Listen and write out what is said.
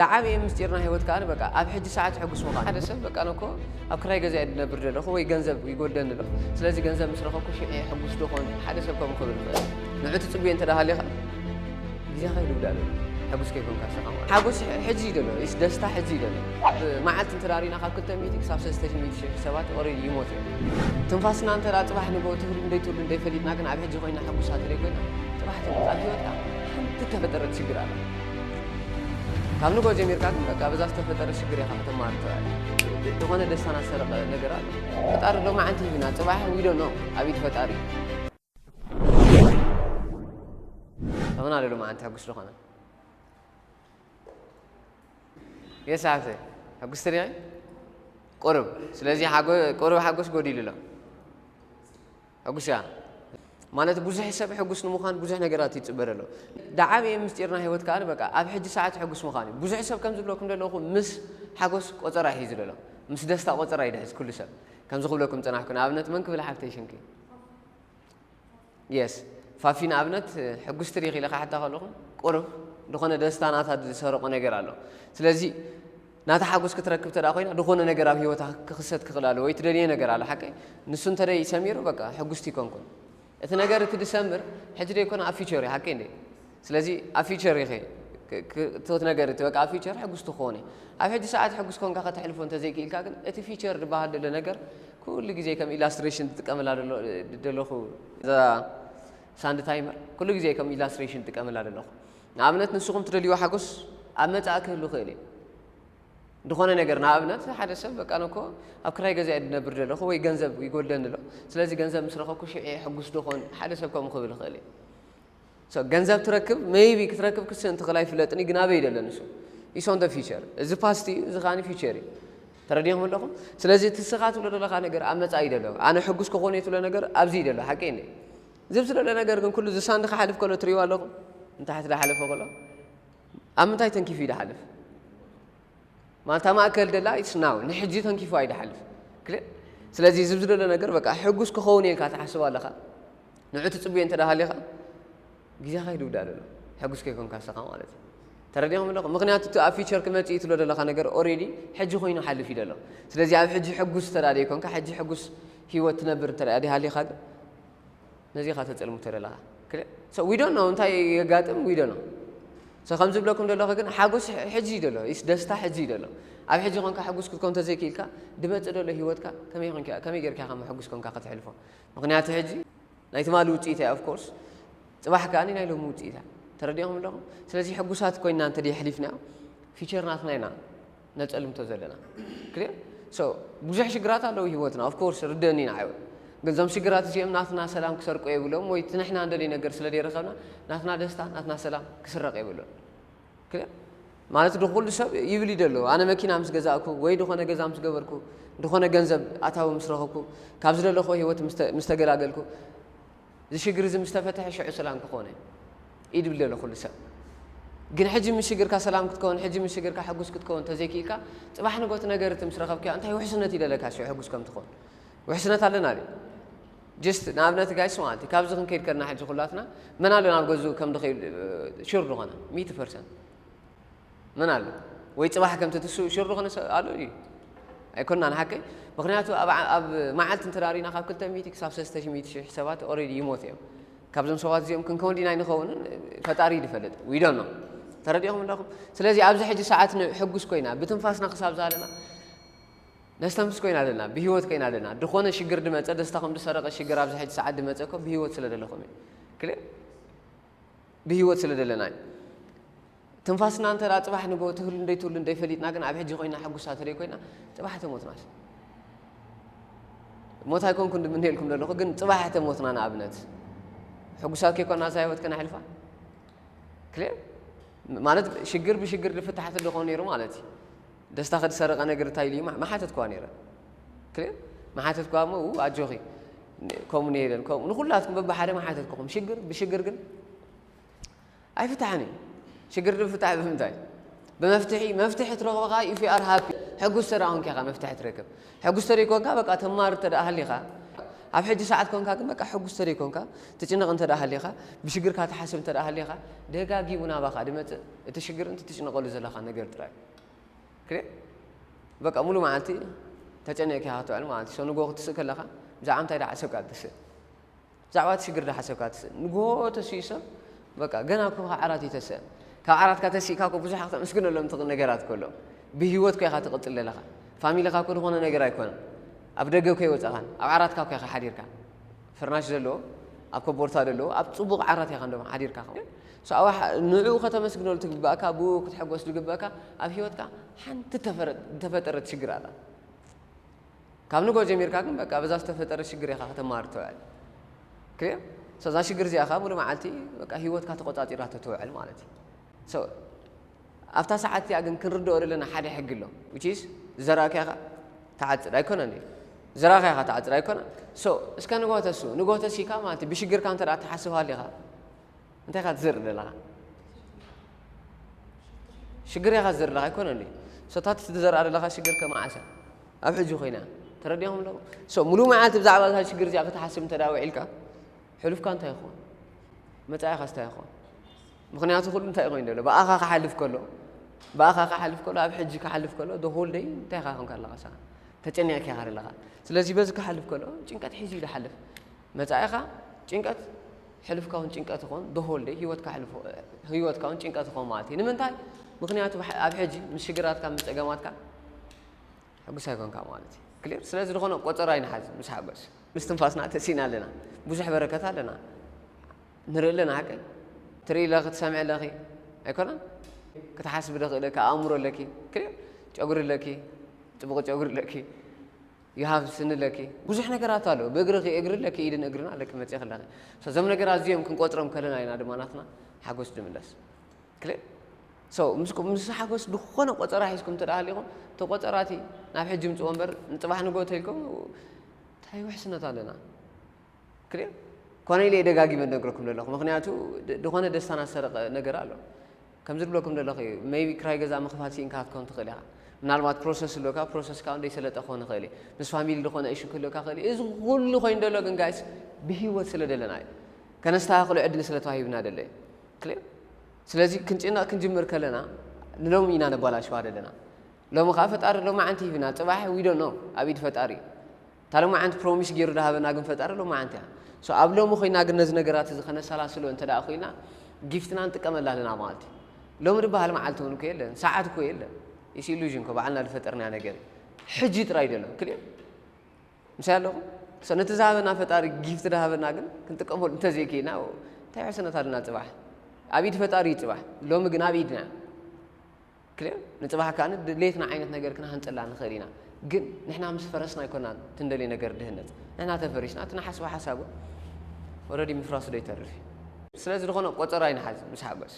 ዝዓበየ ምስጢር ናይ ህይወት ከኣ በቃ ኣብ ሕጂ ሰዓት ሕጉስ ምዃን። ሓደ ሰብ በቃ ኣነ እኮ ኣብ ክራይ ገዛ እየ ዝነብር ዘለኹ ወይ ገንዘብ ይጎድለኒ ኣሎ። ስለዚ ገንዘብ ምስ ረኸብኩ ሽዑ ሕጉስ ዶ ኾን? ሓደ ሰብ ከምኡ ክብል ይኽእል። ንዑ ትጽብዮ እንተ ደኣ ሃሊኻ ግዜኻ እዩ ዝውዳእ ዘሎ። ሕጉስ ከይኮንካ ንስኻ ማለት። ሓጎስ ሕ-፣ ሕጂ እዩ ዘሎ። ኢስ ደስታ ሕጂ እዩ ዘሎ። ብ-፣ መዓልቲ እንተ ደኣ ሪእና ካብ ክልተ ሚእቲ ክሳብ ሰለስተ ሚእቲ ሽሕ ሰባት ኦሬዲ ይሞቱ እዮም። ትንፋስና እንተ ደኣ ጽባሕ ንግሆ ትህሉ እንደይትህሉ እንደይፈሊጥና ግን ኣብ ሕጂ ኮይና ሕጉሳት ዘይኮይና ጽባሕ ትመጽእ ኣብ ህይወትና ሓንቲ ተፈጠረት ሽግር ኣላ። ካብ ንግሆ ጀሚርካ ግን በቃ በዛ ዝተፈጠረ ሽግር ኢኻ ከተማርር ትኽእል። ዝኾነ ደስታና ዝሰረቐ ነገር ኣሎ። ፈጣሪ ሎማዓንቲ ሂብና፣ ጽባሕ we don't know ኣብ ኢድ ፈጣሪ። ኣመና ዶ ሎማዓንቲ ሕጉስ ዝኾነ? የስ ሓፍተይ፣ ሕጉስቲ ዲኺ? ቁሩብ። ስለዚ ሓጎ-፣ ቁሩብ ሓጎስ ጎዲሉ ኣሎ። ሕጉስ እያ። ማለት ብዙሕ ሰብ ሕጉስ ንምዃን ብዙሕ ነገራት ይጽበ ዘሎ። ዝዓበየ ምስጢር ናይ ህይወት ከኣ በቃ ኣብ ሕጂ ሰዓት ሕጉስ ምዃን እዩ። ብዙሕ ሰብ ከም ዝብለኩም ዘለኹ ምስ ሓጎስ ቆጸራ ሒዙ ዘሎ። ምስ ደስታ ቆጸራ ይድሕዝ ኩሉ ሰብ። ከምዚ ክብለኩም ጸናሕኩ። ንኣብነት መን ክብል ሓፍተይ ሽምኪ? የስ። ፋፊ ንኣብነት ሕጉስቲ ዲኺ ኢለ ክሓታ ከለኹ ቁሩብ ዝኾነ ደስታ ናታ ዝሰረቆ ነገር ኣሎ። ስለዚ ናታ ሓጎስ ክትረክብ ተደኣ ኮይና፣ ዝኾነ ነገር ኣብ ህይወታ ክኽሰት ክኽእል ኣለዎ፣ ወይ ትደልዮ ነገር ኣሎ፣ ሓቀይ? ንሱ እንተ ደይ ሰሚሩ፣ በቃ፣ ሕጉስቲ ኣይኮንኩን። እቲ ነገር እቲ ዝሰምር፣ ሕጂ ደይኮነ ኣብ ፊቸር እዩ፣ ሓቀይ እንዴ? ስለዚ ኣብ ፊቸር ኢኺ፣ ክ-፣ ክ-፣ እቲ ነገር እቲ በቃ ኣብ ፊቸር ሕጉስቲ ክኾን እዩ። ኣብ ሕጂ ሰዓት ሕጉስ ኮንካ ከተሕልፎ እንተዘይክኢልካ ግን፣ እቲ ፊቸር ዝበሃል ዘሎ ነገር፣ ኩሉ ግዜ ከም ኢላስትሬሽን ትጥቀመላ ደሎ-፣ ደለኹ፣ እዛ ሳንድ ታይመር፣ ኩሉ ግዜ ከም ኢላስትሬሽን ትጥቀመላ ደለኹ። ንኣብነት፣ ንስኹም ትደልይዎ ሓጎስ ኣብ መጻኢ ክህሉ ይኽእል እዩ። ዝኾነ ነገር፣ ንኣብነት፣ ሓደ ሰብ፣ በቃ፣ ኣነ እኮ ኣብ ክራይ ገዛ እየ ዝነብር ዘለኹ ወይ ገንዘብ ይጎድለኒ ኣሎ፣ ስለዚ ገንዘብ ምስ ረኸብኩ ሽዑ እየ ሕጉስ ዶ ኾን? ሓደ ሰብ ከምኡ ክብል ይኽእል እዩ። So፣ ገንዘብ ትረክብ፣ ሜይቢ ክትረክብ ክስእን ትኽእል ኣይፍለጥን እዩ፣ ግን ኣበይ እዩ ዘሎ ንሱ? It's on the future። እዚ ፓስት እዩ፣ እዚ ከኣ ፊቸር እዩ። ተረዲኹም ኣለኹም? ስለዚ እቲ ንስኻ ትብሎ ዘለኻ ነገር ኣብ መጻኢ እዩ ዘሎ። ኣነ ሕጉስ ክኾን እየ ትብሎ ነገር ኣብዚ እዩ ዘሎ፣ ሓቀይ እንዴ? እዚ ኣብዚ ዘሎ ነገር ግን ኩሉ እዚ ሳንድ ክሓልፍ ከሎ ትርእይዎ ኣለኹም? ንታሕቲ ዝሓለፈ ከሎ ኣብ ምንታይ ተንኪፉ እዩ ዝሓልፍ? ማለት ኣብ ማእከል ደላ it's now፣ ንሕጂ ተንኪፉ ኣይድሓልፍ። ክልእ። ስለዚ እዚ ኣብዚ ዘሎ ነገር በቃ ሕጉስ ክኸውን እየ ኢልካ ትሓስብ ኣለኻ። ንዑ ትጽብዮ እንተ ደኣ ሃሊኻ፣ ግዜኻ እዩ ዝውዳእ ዘሎ። ሕጉስ ከይኮንካ ንስኻ ማለት እዩ። ተረዲኹም ኣለኹም? ምኽንያቱ እቲ ኣብ ፊቸር ክመጽእ እዩ ትብሎ ዘለኻ ነገር ኦሬዲ ሕጂ ኮይኑ ሓልፍ እዩ ዘሎ። ስለዚ ኣብ ሕጂ ሕጉስ እንተ ደኣ ዘይኮንካ፣ ሕጂ ሕጉስ ህይወት ትነብር እንተ ደኣ ዘይሃሊኻ ግን፣ ነዚ ኢኻ ተጸልምቶ ዘለኻ። ክልእ። So, we don't know እንታይ የጋጥም፣ we don't know። So፣ ከም ዝብለኩም ዘለኹ ግን ሓጎስ ሕ-፣ ሕጂ እዩ ዘሎ፣ ኢስ ደስታ ሕጂ እዩ ዘሎ። ኣብ ሕጂ ኮንካ ሕጉስ ክትኮን እንተዘይክኢልካ፣ ድመጽእ ዘሎ ህይወትካ ከመይ ኮንካ፣ ከመይ ጌርካ ኢኻ ሕጉስ ኮንካ ከተሕልፎ? ምኽንያቱ ሕጂ ናይ ትማሊ ውጽኢት እያ፣ of course። ጽባሕ ከኣ ናይ ሎሚ ውጽኢት እያ። ተረዲኹም ኣለኹም? ስለዚ ሕጉሳት ኮይንና እንተ ደይ ኣሕሊፍናዮ፣ ፊቸር ናትና ኢና ነጸልምቶ ዘለና። ክልእ? So፣ ብዙሕ ሽግራት ኣለዉ ህይወትና፣ of course፣ ርደኒ ኢና፣ ኣይወ-፣ ግን እዞም ሽግራት እዚኦም ናትና ሰላም ክሰርቁ የብሎም፣ ወይ እቲ ንሕና እንደልዮ ነገር ስለ ዘይረኸብና፣ ናትና ደስታ፣ ናትና ሰላም ክስረቕ የብሉን። ክልእ? ማለት፣ ድኹሉ ሰብ ይብል እዩ ዘሎ፣ ኣነ መኪና ምስ ገዛእኩ፣ ወይ ድኾነ ገዛ ምስ ገበርኩ፣ ድኾነ ገንዘብ ኣታዊ ምስ ረኸብኩ፣ ካብ ዝደለኽዎ ህይወት ምስ ተ-፣ ምስ ተገላገልኩ፣ እዚ ሽግር እዚ ምስ ተፈትሐ ሽዑ ሰላም ክኾነ እዩ ድብል ዘሎ ኩሉ ሰብ። ግን ሕጂ ምስ ሽግርካ ሰላም ክትከውን፣ ሕጂ ምስ ሽግርካ ሕጉስ ክትከውን እንተዘይክኢልካ፣ ጽባሕ ንጎት ነገር እቲ ምስ ረኸብካዮ፣ እንታይ ውሕስነት ይደለካ ሽዑ ሕጉስ ከም ትኾን? ውሕስነት ኣለና ድዩ? ጀስት ንኣብነት ጋይስ ማለት እዩ፣ ካብዚ ክንከይድ ከለና ሕጂ ኩላትና መን ኣሎ ናብ ገዝኡ ከም ድኸይድ፣ እ፣ ሹር ዝኾነ ሚእቲ ፐርሰንት? መን ኣሎ? ወይ ጽባሕ ከም ትትስኡ ሹር ዝኾነ ሰብ ኣሎ ድዩ? ኣይኮንናን ሓቀይ? ምኽንያቱ ኣብ፣ ኣብ መዓልቲ እንተ ደኣ ሪእና ካብ ክልተ ሚእቲ ክሳብ ሰለስተ ሚእቲ ሽሕ ሰባት ኦሬዲ ይሞቱ እዮም። ካብዞም ሰባት እዚኦም ክንከውን ዲና ኣይንኸውንን፣ ፈጣሪ እዩ ዝፈልጥ። We don't know። ተረዲኹም ኣለኹም? ስለዚ ኣብዚ ሕጂ ሰዓት ን-፣ ሕጉስ ኮይና፣ ብትንፋስና ክሳብ ዝሃለና ነስተንፍስ ኮይና ኣለና፣ ብህይወት ኮይና ኣለና። ድኾነ ሽግር ድመጸ፣ ደስታኹም ዝሰረቐ ሽግር ኣብዚ ሕጂ ሰዓት ድመጸ እኮ ብህይወት ስለ ዘለኹም እዩ። ክልእ? ብህይወት ስለ ዘለና እዩ። ትንፋስና እንተ ደኣ ጽባሕ ንግሆ ትህሉ እንደይትህሉ እንደይፈሊጥና ግን ኣብ ሕጂ ኮይና ሕጉሳት ዘይኮይና፣ ጽባሕ ተሞትናስ? ሞት ኣይኮንኩን ድምነየልኩም ዘለኹ፣ ግን ጽባሕ ተሞትና ንኣብነት፣ ሕጉሳት ከይኮና እዛ ህይወት ከነሕልፋ? ክልእ? ማለት ሽግር ብሽግር ዝፍታሕ ተደኾን ነይሩ ማለት እዩ። ደስታ ከድሰረቐ ነገር እንታይ ኢሉ እዩ? ማ-፣ መሓተትኳ ነይረ። ክልእ? መሓተትኳ እሞ፣ ው፣ ኣጆኺ፣ ከምኡ ነይረን፣ ከምኡ፣ ንኹላትኩም በብሓደ መሓተትኩኹም። ሽግር ብሽግር ግን ኣይፍታሕን እዩ። ሽግር ድፍታሕ ብምንታይ? ብመፍትሒ፣ መፍትሒ ትረኽቦ ከኣ if you are happy። ሕጉስ ተደኣ ኮንካ ኢኻ መፍትሒ ትረክብ። ሕጉስ ተደይኮንካ በቃ ተማር ተደኣ ሃሊኻ፣ ኣብ ሕጂ ሰዓት ኮንካ ግን በቃ ሕጉስ ተደይ ኮንካ ትጭነቕ እንተ ደኣ ሃሊኻ፣ ብሽግርካ ትሓስብ እንተ ደኣ ሃሊኻ፣ ደጋጊሙ ናባኻ ድመጽእ እቲ ሽግር እንት ትጭነቐሉ ዘለኻ ነገር ጥራይ። ክልእ በቃ ሙሉ መዓልቲ ተጨኒቕካ ኢኻ ክትውዕል ማለት እዩ። So ንግሆ ክትስእ ከለኻ ብዛዕባ እንታይ ደኣ ሓሰብካ ትስእ? ብዛዕባ እቲ ሽግር ደኣ ሓሰብካ ትስእ? ንግሆ ተሲኡ ሰብ በቃ ገና እኮ ካብ ዓራት እዩ ተስእ። ካብ ዓራትካ ተሲእካ እኮ ብዙሕ ከተመስግነሎም ትኽእል ነገራት እኮ ኣሎ። ብህይወት እኮ ኢኻ ትቕጽል ዘለኻ። ፋሚሊኻ እኮ ዝኾነ ነገር ኣይኮነን። ኣብ ደገ እኮ ኣይወጻኻን። ኣብ ዓራትካ እኮ ኢኻ ሓዲርካ። ፍርናሽ ዘለዎ፣ ኣብ ኮቦርታ ዘለዎ፣ ኣብ ጽቡቕ ዓራት ኢኻ እንዶ ሓዲርካ። So ኣብ ንዕኡ ከተመስግነሉ ትግባእካ፣ ብኡ ክትሕጎስ ዝግባእካ ኣብ ህይወትካ ሓንቲ ተፈረ-፣ ዝተፈጠረት ሽግር ኣላ። ካብ ንግሆ ጀሚርካ ግን በቃ በዛ ዝተፈጠረ ሽግር ኢኻ ከተማርር ትውዕል። ክሊር? So እዛ ሽግር እዚኣ ኸኣ ሙሉ መዓልቲ በቃ ህይወትካ ተቆጻጺራቶ ትውዕል ማለት እዩ። So ኣብታ ሰዓት እቲኣ ግን ክንርድኦ ዘለና ሓደ ሕጊ ኣሎ። Which is ዝዘራእካዮ ኢኻ ትዓጽድ ኣይኮነን ድዩ? ዝዘራእካዮ ኢኻ ትዓጽድ ኣይኮነን? So እስከ ንግሆ ተስኡ፣ ንግሆ ተሲእካ ማለት እዩ ብሽግርካ እንተ ደኣ ትሓስብ ሃሊኻ እንታይ ኢኻ ትዘርእ ዘለኻ? ሽግር ኢኻ ትዘርእ ዘለኻ ኣይኮነን ድዩ? So እታ ትዘርኣ ዘለኻ ሽግር ከ መዓስ እያ? ኣብ ሕጂ ኮይና። ተረዲእኹም ኣለኹም? So ሙሉእ መዓልቲ ብዛዕባ እዛ ሽግር እዚኣ ክትሓስብ እንተ ደኣ ውዒልካ ሕሉፍካ እንታይ ይኸውን? መጻኢኻስ እንታይ ይኸውን? ምኽንያቱ ኩሉ እንታይ ኮይኑ ዘሎ ብኣኻ ክሓልፍ ከሎ ብኣኻ ክሓልፍ ከሎ ኣብ ሕጂ ክሓልፍ ከሎ the whole day እንታይ ኢኻ ኮንካ ኣለኻ? ሰ ተጨኒቕካ ኢኻ ዘለኻ። ስለዚ በዚ ክሓልፍ ከሎ ጭንቀት ሒዙ እዩ ዝሓልፍ። መጻኢኻ ጭንቀት፣ ሕሉፍካ እውን ጭንቀት ይኾን፣ the whole day ህይወትካ ሕልፎ ህይወትካ እውን ጭንቀት ይኾን ማለት እዩ። ንምንታይ? ምኽንያቱ ብሓ-፣ ኣብ ሕጂ ምስ ሽግራትካ ምስ ጸገማትካ ሕጉስ ኣይኮንካ ማለት እዩ። ክሊር? ስለዚ ዝኾነ ቆጸራ ኣይንሓዝ ምስ ሓጎስ። ምስትንፋስና ተሲእና ኣለና። ብዙሕ በረከት ኣለና። ንርኢ ኣለና ሓቀይ? ትርኢ ኣለኺ፣ ትሰምዒ ኣለኺ። ኣይኮነን? ክትሓስቢ ዶ ክእለኪ፣ ኣእምሮ ኣለኪ። ክሊር? ጨጉሪ ኣለኪ፣ ጽቡቕ ጨጉሪ ኣለኪ። You have ስኒ ኣለኪ። ብዙሕ ነገራት ኣሎ። ብእግርኺ፣ እግሪ ኣለኪ፣ ኢድን እግርን ኣለኪ፣ መጺእኺ ኣለኺ። So እዞም ነገራት እዚኦም ክንቆጽሮም ከለና ኢና ድማ ናትና ሓጎስ ድምለስ። ክሊር? So ምስ፣ ምስ ሓጎስ ዝኾነ ቆጸራ ሒዝኩም እንተ ደኣ ሃሊኹም፣ እቲ ቆጸራ እቲ ናብ ሕጂ ምጽእዎ እምበር ንጽባሕ ንግሆ ተኢልኩም እንታይ ውሕስነት ኣለና? ክሊር? ኮነ ኢለ እየ ደጋጊመ ዝነግረኩም ዘለኹ። ምኽንያቱ ድ-፣ ዝኾነ ደስታና ዝሰረቐ ነገር ኣሎ። ከምዚ ዝብለኩም ዘለኹ እዩ። Maybe ክራይ ገዛ ምኽፋል ስኢንካ ክትከውን ትኽእል ኢኻ። ምናልባት ፕሮሰስ ኣለካ፣ ፕሮሰስካ እውን ዘይሰለጠ ክኸውን ይኽእል እዩ። ምስ ፋሚሊ ዝኾነ ኢሹ ክህልወካ ይኽእል እዩ። እዚ ኩሉ ኮይኑ ዘሎ ግን ጋይስ ብህይወት ስለ ዘለና እዩ። ከነስተኻኽሎ ዕድል ስለ ተዋሂብና ዘሎ እዩ። ክሊር? ስለዚ ክንጭነቕ ክንጅምር ከለና ንሎሚ ኢና ነባላሽዋ ዘለና። ሎሚ ኸኣ ፈጣሪ ሎማዓንቲ ሂብና፣ ጽባሕ we don't know፣ ኣብ ኢድ ፈጣሪ እዩ። እታ ሎማዓንቲ ፕሮሚስ ገይሩ ዝሃበና ግን ፈጣሪ ሎማዓንቲ እያ። So ኣብ ሎሚ ኮይና ግን ነዚ ነገራት እዚ ከነሰላስሎ እንተ ደኣ ኮይና ጊፍትና ንጥቀመላ ኣለና ማለት እዩ። ሎሚ ዝበሃል መዓልቲ እውን እኮ የለን፣ ሰዓት እኮ የለን። It's illusion እኮ ባዕልና ዝፈጠርናዮ ነገር እዩ። ሕጂ ጥራይ ዘሎ ክልኤ ምሳይ ኣለኹም። So ነቲ ዝሃበና ፈጣሪ ጊፍት ዝሃበና ግን ክንጥቀመሉ እንተዘይክኢልና እንታይ ውሕስነት ኣለና ጽባሕ? ኣብ ኢድ ፈጣሪ እዩ ጽባሕ። ሎሚ ግን ኣብ ኢድና። ክሊር? ንጽባሕ ከኣ ድሌትና ዓይነት ነገር ክንሃንጸላ ንኽእል ኢና። ግን ንሕና ምስ ፈረስና ኣይኮናን እቲ እንደልዮ ነገር ድህነጽ። ንሕና ተፈሪስና እቲ ንሓስቦ ሓሳብ እውን ኦረዲ ምፍራሱ ዶ ይተርፍ እዩ። ስለዚ ዝኾነ ቆጸራ ኣይንሓዝ ምስ ሓጎስ።